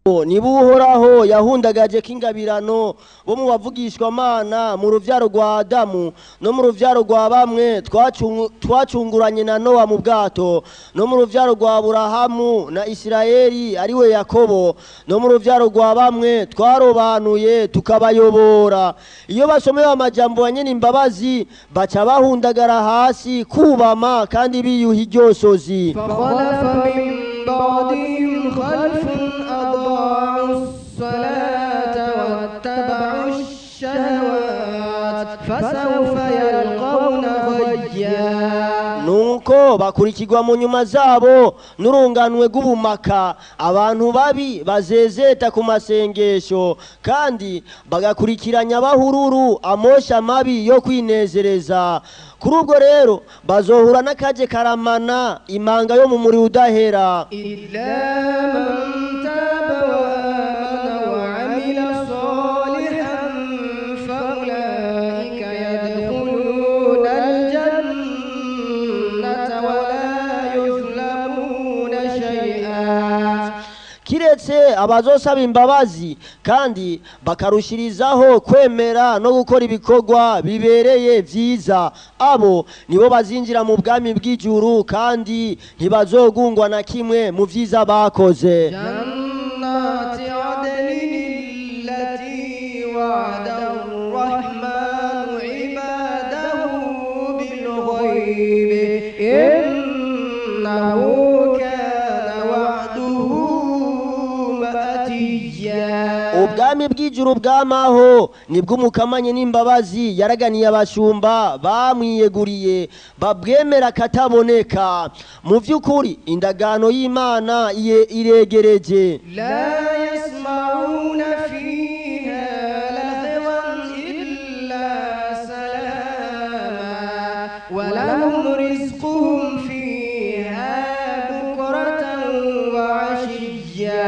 Niba Uhoraho yahundagaje k'ingabirano bo mu bavugishwamana mu ruvyaro rwa Adamu no mu ruvyaro rwa bamwe twacunguranye na Nowa mu bwato, no mu ruvyaro rwa Aburahamu na Isirayeli ariwe Yakobo, no mu ruvyaro rwa bamwe twarobanuye tukabayobora. Iyo basomewe amajambo ya nyene imbabazi baca bahundagara hasi kubama kandi biyuha iryosozi. فخلف من بعدهم خلف أضاعوا الصلاة واتبعوا الشهوات فسوف يلقون غيا. Nuko bakurikirwa mu nyuma zabo n'urunganwe rw'ubumaka, abantu babi bazezeta ku masengesho kandi bagakurikiranya bahururu amosha mabi yo kwinezereza. Kuri ubwo rero bazohura n'akaje karamana, imanga yo mu muriro udahera. إلا من تاب وآمن وعمل صالحا فأولئك يدخلون الجنة ولا يظلمون شيئا. Kiretse abazosaba imbabazi kandi bakarushirizaho kwemera no gukora ibikorwa bibereye vyiza, abo nibo bazinjira mu bwami bw'ijuru kandi ntibazogungwa na kimwe mu vyiza bakoze. جنات عدن التي وعد الرحمن عباده بالغيب إنه كان وعده مأتيا. Ubwami bw'ijuru bwamaho nibwo umukamanye n'imbabazi yaraganiye abashumba bamwiyeguriye babwemera kataboneka. Mu vy'ukuri indagano y'Imana iye iregereje. لا يسمعون فيها لغوا إلا سلاما ولهم رزقهم فيها بكرة وعشيا.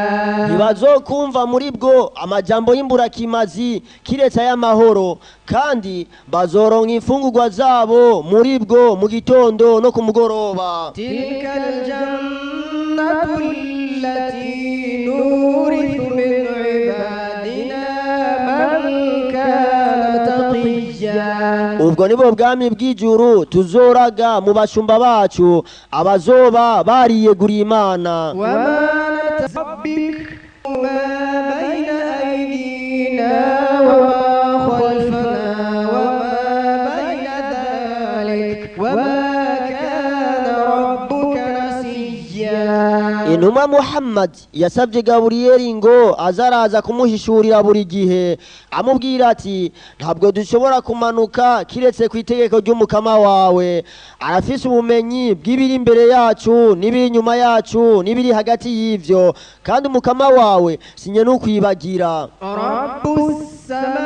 Ntibazokumva muri bwo amajambo y'imburakimazi kiretse ay'amahoro, kandi bazoronka imfungurwa zabo muri bwo mu gitondo no ku mugoroba. تلك الجنة التي نورث من عبادنا من كان تقيا. Ubwo nibwo bwami bw'ijuru tuzoraga mu bashumba bacu abazoba bariyeguriye Imana. وما نتربك ما بين أيدينا وما خلفنا وما بين ذلك وما كان ربك نسيا. Intumwa Muhammad yasabye Gaburiyeli ngo azaraza kumuhishurira buri gihe, amubwira ati ntabwo dushobora kumanuka kiretse ku itegeko ry'umukama wawe. Arafise ubumenyi bw'ibiri imbere yacu n'ibiri inyuma yacu n'ibiri hagati y'ivyo, kandi umukama wawe sinye n'ukwibagira. رب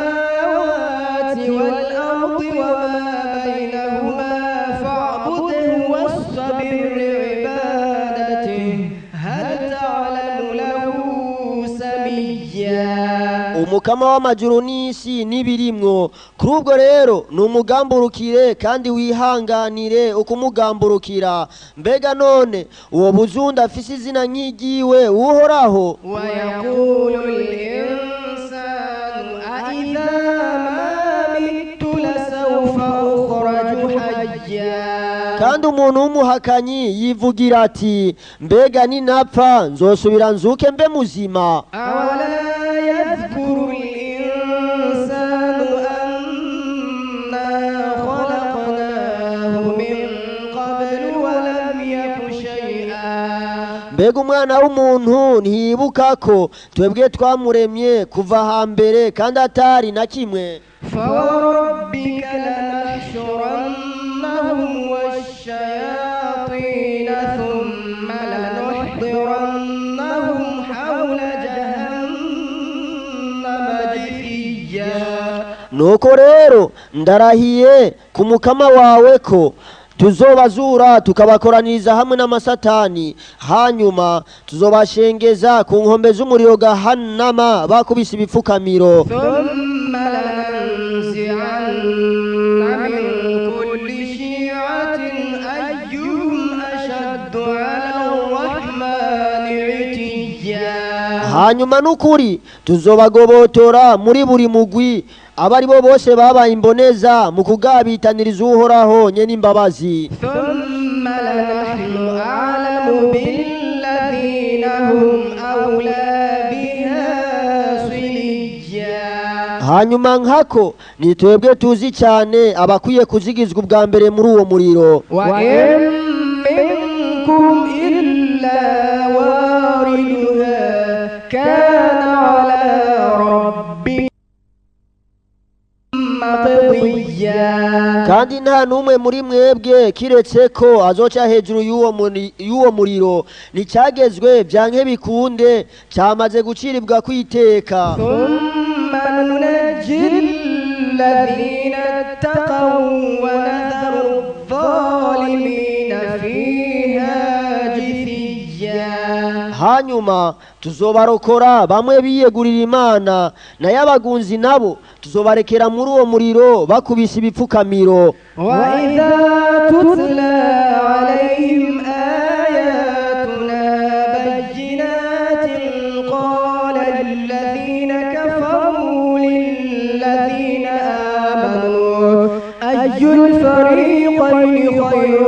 السماوات والأرض وما بينهما فاعبده واصطبر لعبادته هل تعلم له سميا. Umukama w'amajuru n'isi n'ibirimwo. Kuri ubwo rero numugamburukire kandi wihanganire ukumugamburukira. Mbega none uwo buzunda afise izina nk'iryiwe Uhoraho? ويقول الإنسان أإذا ما مت لسوف أخرج حيا. Kandi umuntu w'umuhakanyi yivugira ati mbega ninapfa nzosubira nzuke mbe muzima. أولا يذكر الإنسان أنا خلقناه من قبل ولم يك شيئا. Mbega umwana w'umuntu ntiyibuka ko twebwe twamuremye kuva hambere kandi atari na kimwe? فوربك لنحشرنهم والشياطين ثم لنحضرنهم حول جهنم جثيا. Nuko rero ndarahiye ku mukama wawe ko tuzobazura tukabakoraniriza hamwe n'amasatani, hanyuma tuzobashengeza ku nkombe z'umuriro Gahannama bakubise ibipfukamiro. ثم لننزعن من كل شيعة أيهم أشد على الرحمن عتيا. Hanyuma n'ukuri tuzobagobotora muri buri mugwi abari bo bose babaye imboneza mu kugabitaniriza Uhoraho nyene imbabazi. ثم لنحن أعلم بالذين هم أولى بها صليا. Hanyuma nkako ni twebwe tuzi cyane abakwiye kuzigizwa ubwa mbere muri uwo muriro. وإن منكم إلا واردها كان على ربك مقضيا. Kandi nta n'umwe muri mwebwe kiretse ko azoca hejuru y'uwo muriro, nticyagezwe byanke bikunde cyamaze guciribwa kwiteka. ثم ننجي الذين اتقوا ونذر الظالمين فيها جثيا. Hanyuma tuzobarokora bamwe biyegurira Imana, nayo abagunzi nabo tuzobarekera muri uwo muriro bakubise ibipfukamiro. وإذا تتلى عليهم آياتنا بينات قال الذين كفروا للذين آمنوا أي الفريقين خير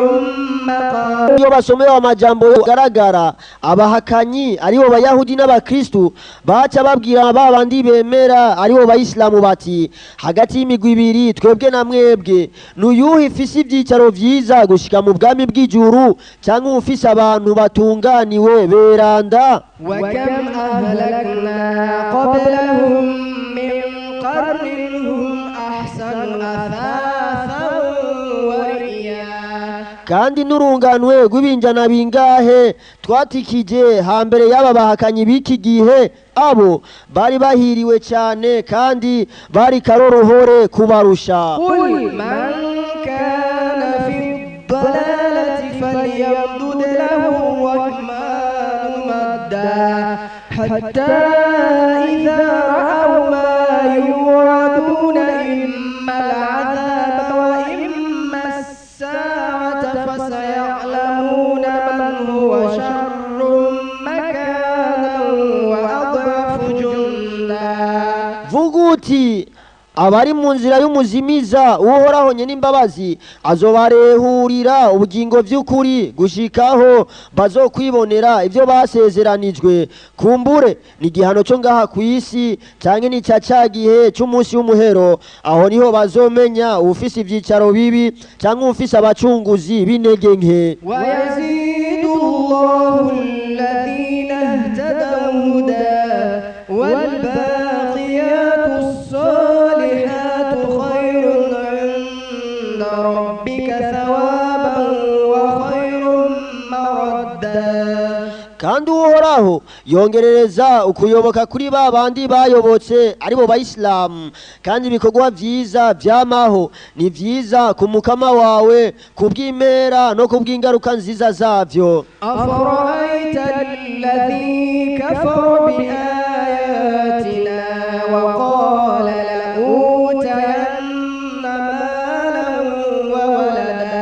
مقاما. Iyo basomewe amajambo agaragara, abahakanyi aribo bayahudi n'abakristu baca babwira ba bandi bemera aribo bayisilamu bati: hagati y'imigwi ibiri twebwe na mwebwe nuyuhe ifise ivyicaro vyiza gushika mu bwami bw'ijuru, canke ufise abantu batunganiwe beranda? وكم أهلكنا قبلهم من قرن هم أحسن أثاثا ورئيا. Kandi n'urunganwe rw'ibinjana bingahe twatikije hambere y'aba bahakanyi b'iki gihe, abo bari bahiriwe cyane kandi bari karorohore kubarusha. قل من كان في الضلالة فليمدد له الرحمن مدا حتى إذا رأوا ما يوعدون إما العذاب وإما الساعة فسيعلمون من هو شر مكانا وأضعف جندا. Vuga uti: abari mu nzira y'umuzimiza, Uhoraho nyene imbabazi azobarehurira ubugingo vy'ukuri gushikaho bazokwibonera ivyo basezeranijwe, kumbure ni igihano co ngaha kw'isi canke ni ca ca gihe c'umunsi w'umuhero. Aho niho bazomenya uwufise ivyicaro bibi canke uwufise abacunguzi b'intege nke. ويزيد الله الذين اهتدوا هدى والباقيات الصالحات خير عند ربك ثوابا وخير مردا. Kandi Uhoraho yongerereza ukuyoboka kuri ba bandi bayobotse aribo bayisilamu, kandi ibikorwa vyiza vyamaho ni vyiza ku mukama wawe kubw'impera no kubw'ingaruka nziza zavyo. أفرأيت الذي كفر بآياتنا وقال لأوتين مالا وولدا.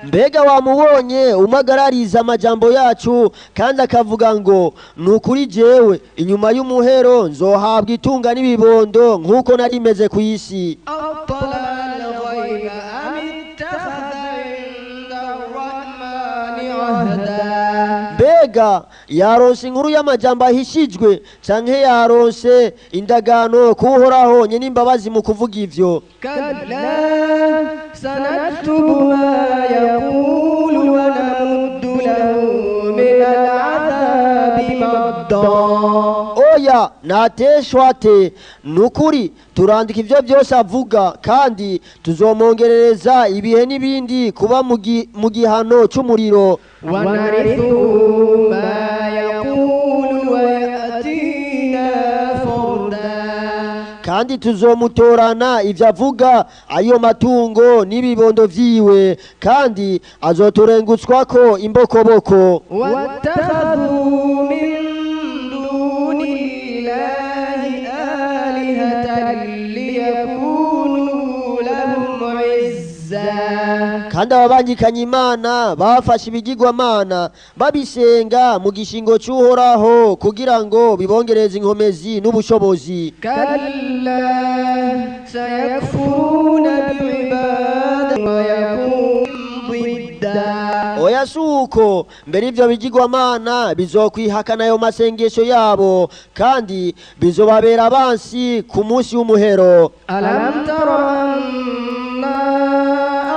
Mbega wamubonye umagarariza amajambo yacu kandi akavuga ngo: ni ukuri jewe inyuma y'umuhero nzohabwa itunga n'ibibondo nk'uko nari meze ku isi? أطلع الغيب أم اتخذ عند الرحمن عهدا. Mbega yaronse inkuru y'amajambo ahishijwe, canke yaronse indagano kuhoraho nyene imbabazi mu kuvuga ivyo? كلا سنكتب ما يقول ونمد له من العذاب مدا. Oya, nateshwa te, nukuri turandika ivyo byose avuga, kandi tuzomwongerereza ibihe n'ibindi kuba mu gihano c'umuriro. ونرثه ما يقول ويأتينا فردا. Kandi tuzomutorana ivyo avuga, ayo matungo n'ibibondo vyiwe, kandi azoturengutswako imbokoboko. واتخذوا من دون الله آلهة ليكونوا لهم عزا. Kandi Kandi ababangikanye Imana bafashe ibigirwamana babisenga mu gishingo cy'Uhoraho kugira ngo bibongereze inkomezi n'ubushobozi. كلا سيكفرون بعبادة ويكون ضدا. Oya, suko mbere ivyo bigirwamana bizokwihakana ayo masengesho yabo, kandi bizobabera abansi ku munsi w'umuhero. ألم تر أنا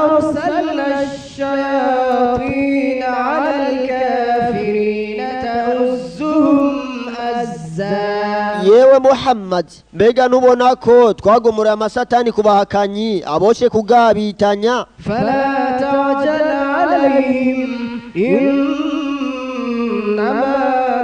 أرسلنا الشياطين على الكافرين تؤزهم أزا. Yewe Muhammad, mbega ntubona ko twagomoreye amasatani ku bahakanyi aboshe kugabitanya? فلا تعجل عليهم، إنما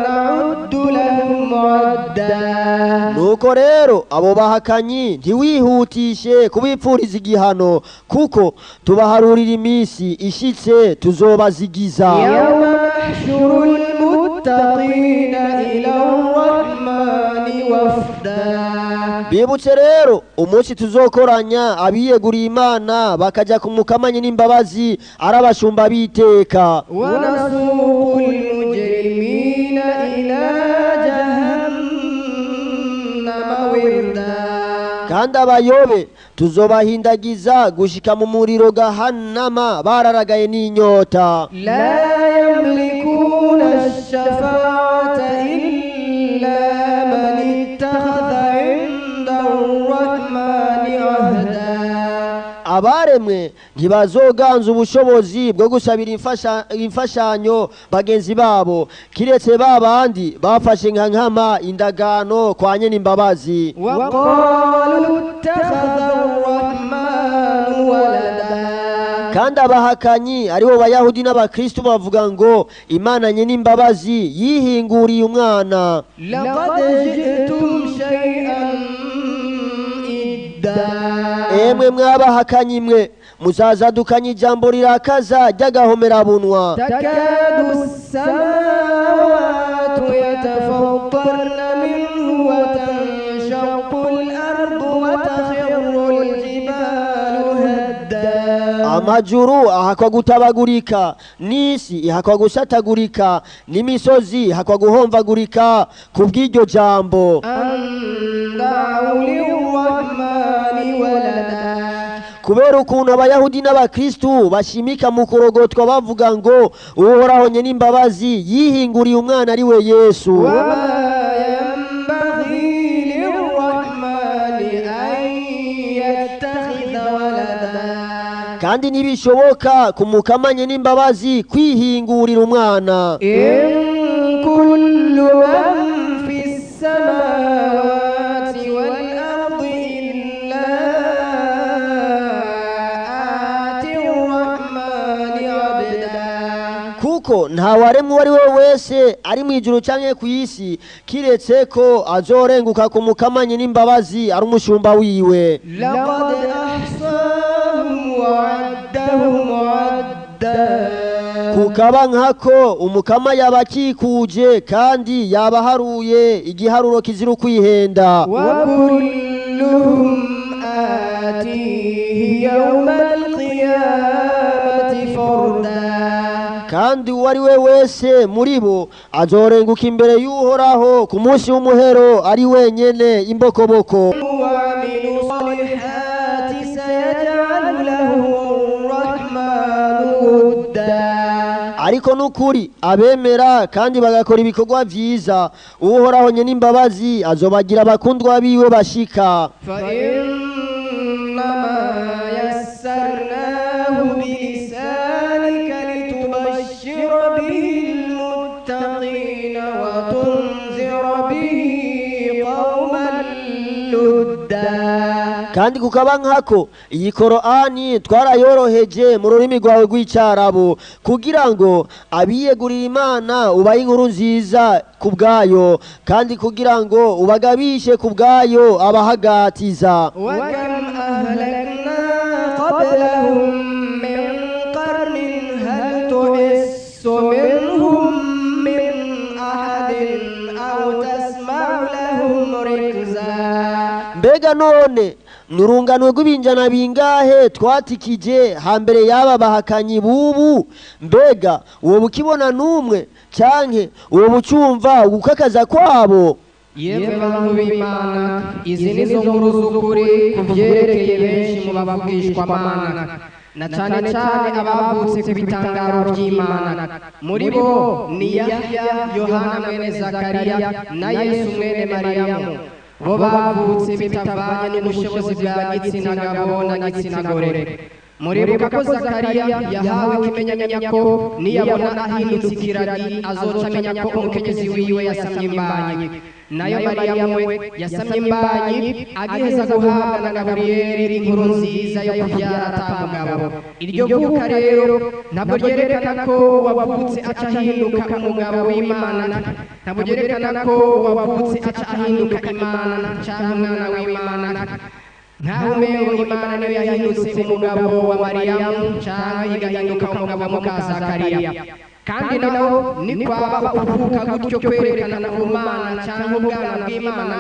نعد لهم عدا. Nuko rero abo bahakanyi ntiwihutishe kubipfuriza igihano, kuko tubaharurira iminsi ishitse tuzobazigiza. يوم نحشر المتقين إلى الرحمن وفدا. Bibutse rero umunsi tuzokoranya abiyeguriye Imana bakaja ku Mukamanye n'imbabazi ari abashumba b'iteka. ونسوق المجرمين إلى جهنم وردا. Kandi abayobe tuzobahindagiza gushika mu muriro Gahannama bararagaye n'inyota. لا يملكون الشفاعة إلا من اتخذ عند الرحمن عهدا. Abaremwe ntibazoganza ubushobozi bwo gusabira imfashanyo bagenzi babo, kiretse ba bandi bafashe nka nkama indagano kwa nyene imbabazi. وقالوا اتخذ الرحمن ولدا. Kandi abahakanyi aribo Bayahudi n'Abakristu bavuga ngo Imana nyene imbabazi yihinguriye umwana. لقد جئتم شيئا إدا. Emwe mwabahakanyi mwe, muzazadukanye ijambo rirakaza ry'agahomerabunwa. تكاد السماوات يتفطرن منه وتنشق الأرض وتخر الجبال هدا. Amajuru ahakwa gutabagurika, n'isi ihakwa gusatagurika, n'imisozi ihakwa guhomvagurika kubw'iryo jambo. أن دعوا للرحمن ولدا. Kubera ukuntu Abayahudi n'Abakristu bashimika mu kurogotwa bavuga ngo Uhoraho nyene imbabazi yihinguriye umwana ari we Yesu. وما ينبغي للرحمن أن يتخذ ولدا. Kandi ntibishoboka ku Mukamanye n'imbabazi kwihingurira umwana. إن كل من في السماوات والأرض إلا آتي الرحمن عبدا. Kuko nta waremwe uwo ari we wese ari mu ijuru canke ku isi kiretse ko azorenguka ku Mukamanye n'imbabazi ari umushumba wiwe. لقد أحصاهم وعدهم عدا. Kukaba nkako Umukama yabakikuje kandi yabaharuye igiharuro kizira ukwihenda. وكلهم آتيه يوم القيامة فردا. Kandi uwo ari we wese muri bo azorenguka imbere y'Uhoraho ku munsi w'umuhero ari wenyene imbokoboko. وعملوا الصالحات سيجعل لهم الرحمن ودا. Ariko n'ukuri abemera kandi bagakora ibikorwa vyiza, Uhoraho nyene imbabazi azobagira abakundwa biwe bashika. فإنما يسرناه بلسانك لتبشر به المتقين وتنذر به قوما لدا. Kandi kukaba nkako iyi Korani twarayoroheje mu rurimi rwawe rw'Icyarabu kugira ngo abiyegurira Imana ubahe inkuru nziza ku bwayo, kandi kugira ngo ubagabishe ku bwayo abahagatiza. وكم أهلكنا قبلهم من قرن هل تحس منهم من أحد أو تسمع لهم ركزا. Mbega none Nurunganwe rw'ibinjana bingahe twatikije hambere y'aba bahakanyi bubu? Mbega uwo bukibona n'umwe canke uwo bucumva ugukakaza kwabo? Yemwe bantu b'Imana, izi ni zo nkuru z'ukuri ku vyerekeye benshi mu bavugishwamana, na cane cane abavutse ku bitangaro vy'Imana. Muri bo ni Yahya, Yohana mwene Zakariya na Yesu mwene Mariyamu. Bo bavutse bitavanye n'ubushobozi bwa gitsina gabo na gitsina gore. Muribuka ko Zakariya yahawe ikimenyamenya ko niyabona ahindutse ikiragi azoca amenya ko umukenyezi wiwe yasamye imbanyi. Nayo Mariyamu we yasamye imbanyi agiheza guhabwa na Gaburiyeli inkuru nziza yo kuvyara ata mugabo. Iryo vuka rero ntabwo ryerekana ko wavutse aca ahinduka umugabo w'Imana, ntabwo ryerekana ko wavutse aca ahinduka Imana canke umwana w'Imana. Nkaho umengo Imana niyo yahindutse umugabo wa Mariyamu canke igahinduka umugabo wa muka Zakariya. Kandi naho ni kwaba ukuvuka gutyo kwerekana ubumana canke ubwana bw'Imana,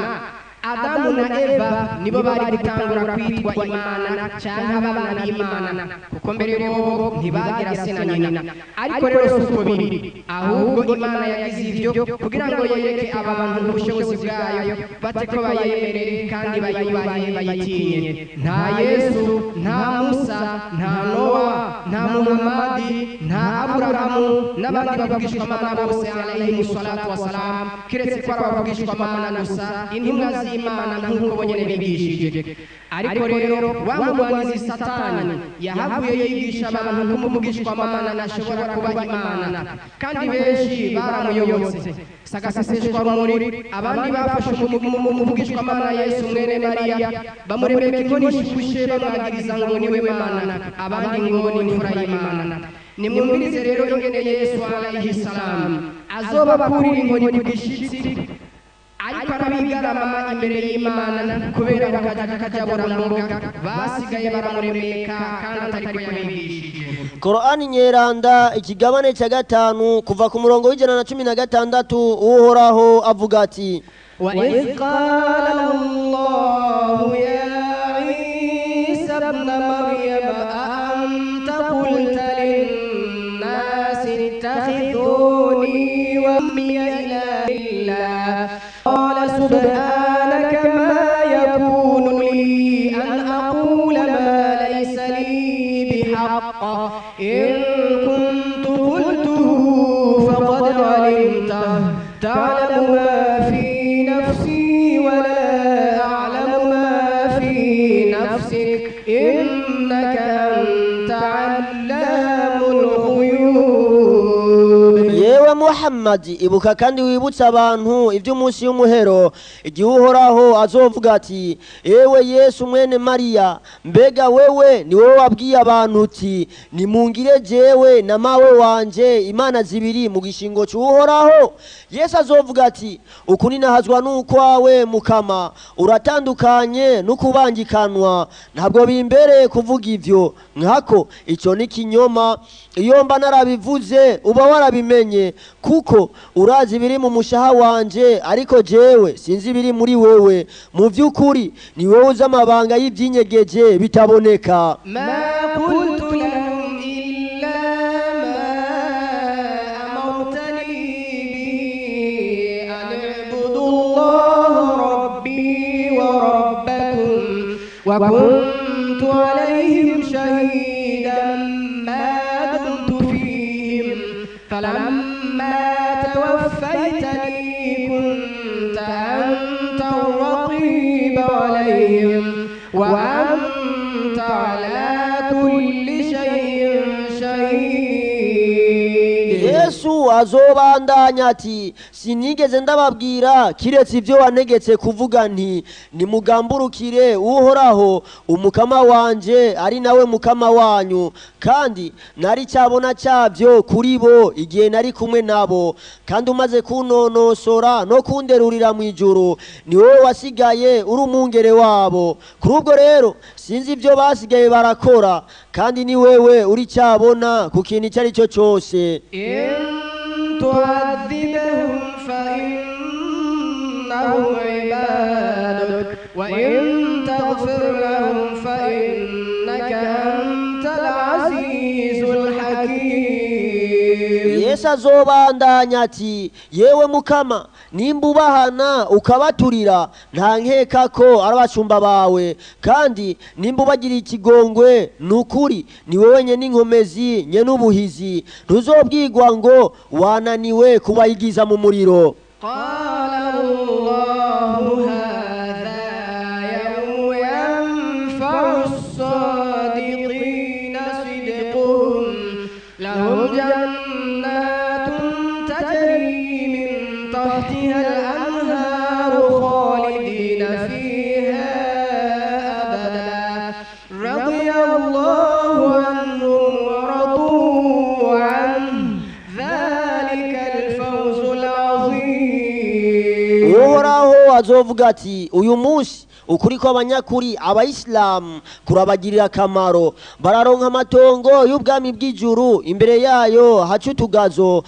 Adamu na Eva nibo bari gutangura kwitwa Imana canke abana b'Imana, kuko mbere bobo ntibagira se na nyina. Ariko rero si uko biri, ahubwo Imana yagize ivyo kugira ngo yereke abantu ubushobozi bwayo, bate ko bayemerere kandi bayubahe bayitinye. Nta Yesu, nta Musa, nta Nowa, nta Muhamadi, nta Aburahamu n'abandi bavugishwamana bose alayhimu salatu wassalam, kiretse ko ari abavugishwamana gusa, intumwa z'Imana nk'uko bonyene bigishije. Ariko rero wa mugwanizi Satani yahavuye yigisha abantu ko umuvugishwamana ashobora kuba Imana, kandi benshi baramuyobotse. Sagaseseshwa rumuri, abandi bafashe umuvugishwamana Yesu mwene Mariya bamuremeka inkoni ishushe bamwagiriza ngo niwe Mana, abandi ngo ni imfura y'Imana. Nimwumvirize rero ingene Yesu alayhi salam azobakurira inkoni ku gishitsi, ariko arabigarama imbere y'Imana kubera bakaja kakajaburamboga basigaye baramuremeka kandi atariko yabigishije. Korani Nyeranda ikigabane cya 5 kuva ku murongo w'116, Uhoraho avuga ati: وإذ قال الله يا عيسى ابن مريم أأنت قلت للناس اتخذوني وأمي إلهين الله؟ قال سبحانك ما يكون لي أن أقول ما ليس لي بحق، إن كنت قلته فقد علمته، تعلم ما في نفسي ولا أعلم ما في نفسك، إنك أنت علام الغيوب. Yewe Muhammad, ibuka kandi wibutse abantu iby'umunsi w'umuhero, igihe Uhoraho azovuga ati: ewe Yesu mwene Mariya, mbega wewe ni wowe wabwiye abantu uti nimungire jewe na mawe wanje imana zibiri mu gishingo cy'Uhoraho? Yesu azovuga ati: ukuninahazwa n'ukwawe Mukama, uratandukanye n'ukubangikanwa, ntabwo bimbereye kuvuga ivyo. Nkako icyo ni kinyoma, iyo mba narabivuze uba warabimenye, kuko urazi ibiri mu mushaha wanje, ariko jewe sinzi ibiri muri wewe. Mu vy'ukuri ni wowe uzi amabanga y'ivyinyegeje bitaboneka. ما قلت لهم إلا ما أمرتني به أن اعبدوا الله ربي وربكم، وكنت عليهم شهيدا ما دمت فيهم، فلما توفيتني كنت أنت الرقيب عليهم وأنت على كل شيء شهيد. Yesu azobandanya ati: sinigeze ndababwira kiretse ivyo wanegetse kuvuga nti nimugamburukire Uhoraho umukama wanje ari nawe mukama wanyu, kandi nari cyabona cyavyo kuri bo igihe nari kumwe nabo, kandi umaze kunonosora no kunderurira mu ijuru ni wowe wasigaye uri umwungere wabo. Kuri ubwo rero sinzi ibyo basigaye barakora, kandi ni wewe uri cyabona ku kintu icyo ari cyo cyose. إن تعذبهم فإنهم عبادك، وإن تغفر لهم azobandanya ati yewe mukama nimba ubahana ukabaturira nta nkeka ko ari abashumba bawe kandi nimba ubagiriye ikigongwe nukuri ni wowe nyene inkomezi nyene ubuhizi ntuzobwirwa ngo wananiwe kubayigiza mu muriro. قال الله هذا يوم ينفع الصادقين صدقهم لهم جنات تجري من تحتها الأنهار خالدين فيها أبدا رضي الله عنهم ورضوا عنه ذلك الفوز العظيم. Uhoraho azovuga ati uyu munsi ukuri kw'abanyakuri abayisilamu kurabagirira akamaro bararonka amatongo y'ubwami bw'ijuru imbere yayo haca utugazo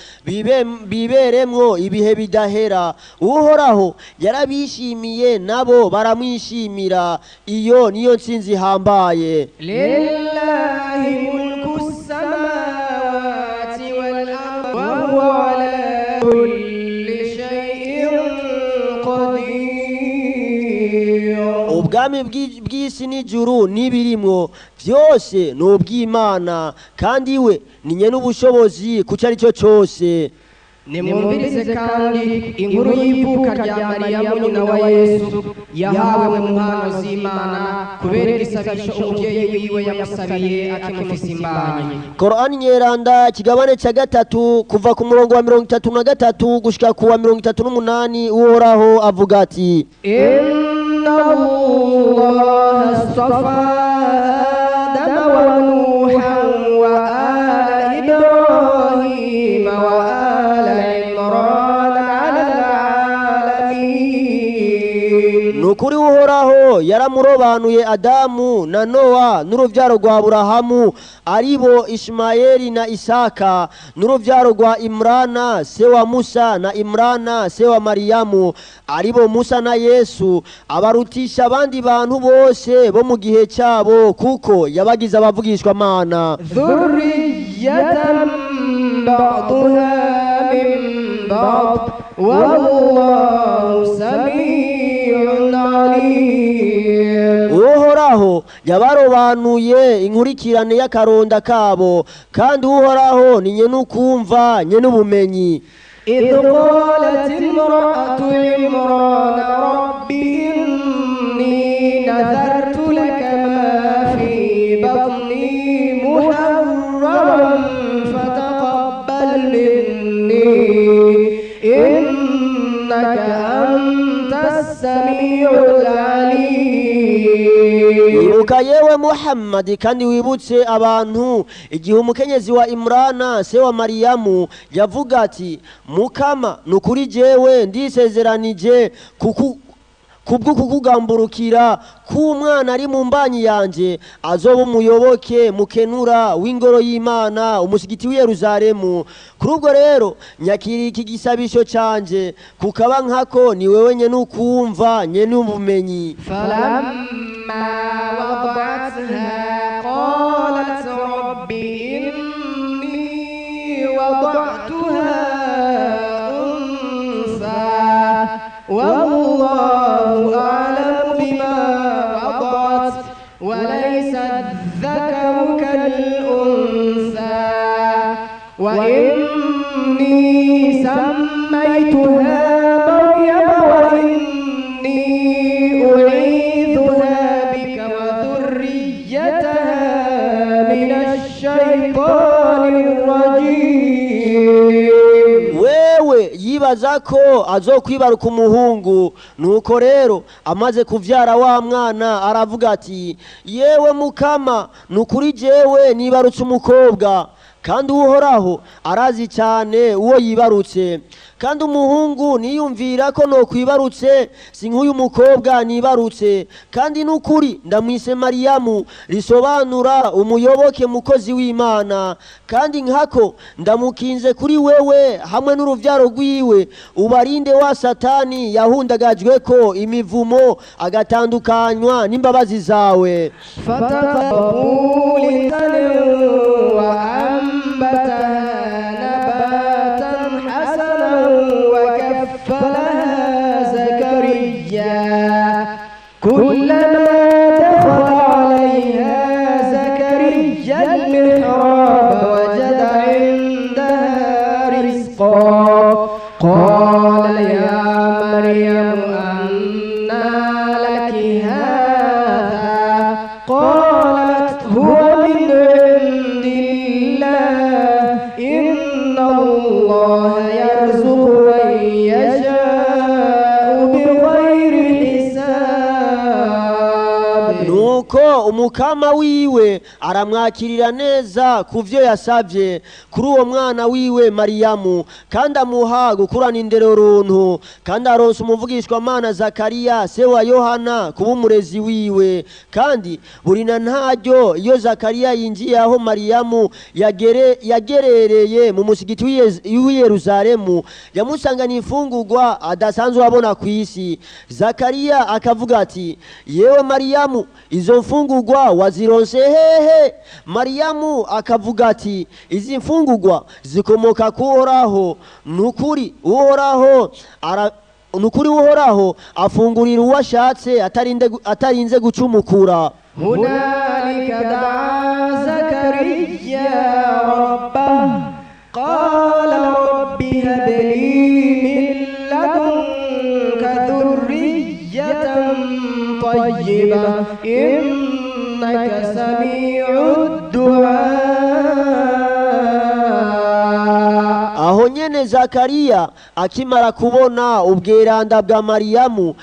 biberemwo ibihe bidahera. Uhoraho yarabishimiye nabo baramwishimira iyo niyo ntsinzi ihambaye. لله ملك السماوات والأرض وهو على كل شيء قدير. Ubwami bw'isi n'ijuru n'ibirimwo byose ni ubw'Imana kandi we ni nyene ubushobozi ku cyo ari cyo cyose. Nimwumvirize kandi inkuru y'ivuka rya Mariyamu nyina wa Yesu yahawe mu mpano z'Imana kubera igisabisho umubyeyi wiwe yamusabiye akimufise imbanyi. Korani Nyeranda kigabane cya gatatu kuva ku murongo wa 33 gushika ku wa 38 Uhoraho avuga ati إن الله اصطفى آدم ونوحا وآل إبراهيم وآل عمران على العالمين. Nukuri Uhoraho yaramurobanuye Adamu na Nowa n'uruvyaro rwa Aburahamu aribo Ishimayeli na Isaka n'uruvyaro rwa Imrana se wa Musa na Imrana se wa Mariyamu aribo Musa na Yesu abarutisha abandi bantu bose bo mu gihe cyabo kuko yabagize abavugishwa mana. ذرية بعضها من بعض والله سميع عليم. Uhoraho yabarobanuye inkurikirane y'akaronda kabo kandi Uhoraho ni nyene ukumva nyene ubumenyi. إذ قالت امرأة عمران رب إني نذرت لك ما في بطني محررا فتقبل مني إنك أنت السميع العليم. Ibuka yewe Muhammad kandi wibutse abantu igihe umukenyezi wa Imrana se wa Mariyamu yavuga ati mukama nukuri jewe ndisezeranije kuku kubwo kukugamburukira k'umwana ari mu mbanyi yanje azoba umuyoboke mukenura w'ingoro y'Imana umusigiti w'i Yerusalemu. Kuri ubwo rero nyakira iki gisabisho canje kukaba nkako ni wewe nyene ukumva nyene ubumenyi. فلما وضعتها قالت رب إني وضعتها أنثى والله أعلم بما وضعت وليس الذكر كالأنثى وإني سميتها مريم وإني أعيذها بك وذريتها من الشيطان الرجيم. Wewe yibaza ko azokwibaruka umuhungu nuko rero amaze kuvyara wa mwana aravuga ati yewe mukama nukuri jewe nibarutse umukobwa kandi Uhoraho arazi cyane uwo yibarutse kandi umuhungu niyumvira ko nokwibarutse si nk'uyu mukobwa nibarutse kandi nukuri ndamwise Mariyamu risobanura umuyoboke mukozi w'Imana kandi nkako ndamukinze kuri wewe hamwe n'uruvyaro rwiwe ubarinde wa Satani yahundagajwe ko imivumo agatandukanywa n'imbabazi zawe. فتقبل وأنبتها نباتا كلما دخل عليها زكريا المحراب وجد عندها رزقا قال يا مريم أنى لك هذا؟ قالت هو من عند الله إن الله يرزق من يشاء بغير حساب. Nuko umukama wiwe aramwakirira neza ku vyo yasavye kuri uwo mwana wiwe Mariyamu, kandi amuha gukurana indero runtu, kandi aronsa umuvugishwamana Zakariya se wa Yohana kuba umurezi wiwe. Kandi buri na ntaryo iyo Zakariya yinjiye aho Mariyamu yagerereye mu musigiti w'i Yerusalemu, yamusanganye imfungurwa adasanzwe abona ku isi. Zakariya akavuga ati: yewe Mariyamu, izo mfungurwa wazironse hehe? Mariyamu akavuga ati: izi mfungurwa zikomoka ku Uhoraho, nukuri Uhoraho nukuri Uhoraho afungurira uwo ashatse atarinze gucumukura. هنالك دعا زكريا ربه قال رب هب لي من لدنك ذرية طيبة إنك سميع الدعاء. Aho nyene Zakariya akimara kubona ubweranda bwa Mariyamu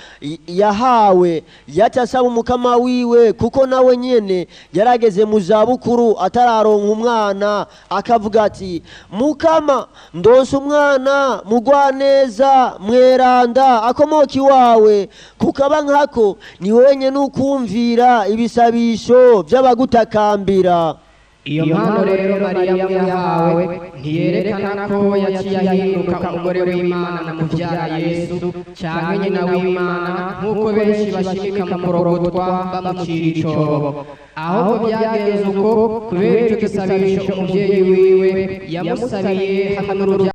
yahawe, yaca asaba umukama wiwe, kuko nawe nyene yarageze mu zabukuru atararonka umwana, akavuga ati: Mukama, ndonse umwana mugwaneza mweranda akomoka iwawe, kukaba nkako ni wenyene ukumvira ibisabisho vy'abagutakambira. Iyo mpano rero Mariyamu yahawe ntiyerekana ko yaciye ahinduka umugore w'Imana mu kubyara Yesu canke nyina w'Imana, nk'uko benshi bashimika mu kurogotwa bamucira icobo. Ahubwo byagenze uko kubera ico gisabisho umuvyeyi wiwe yamusabiye hamwe n'uruvyaro.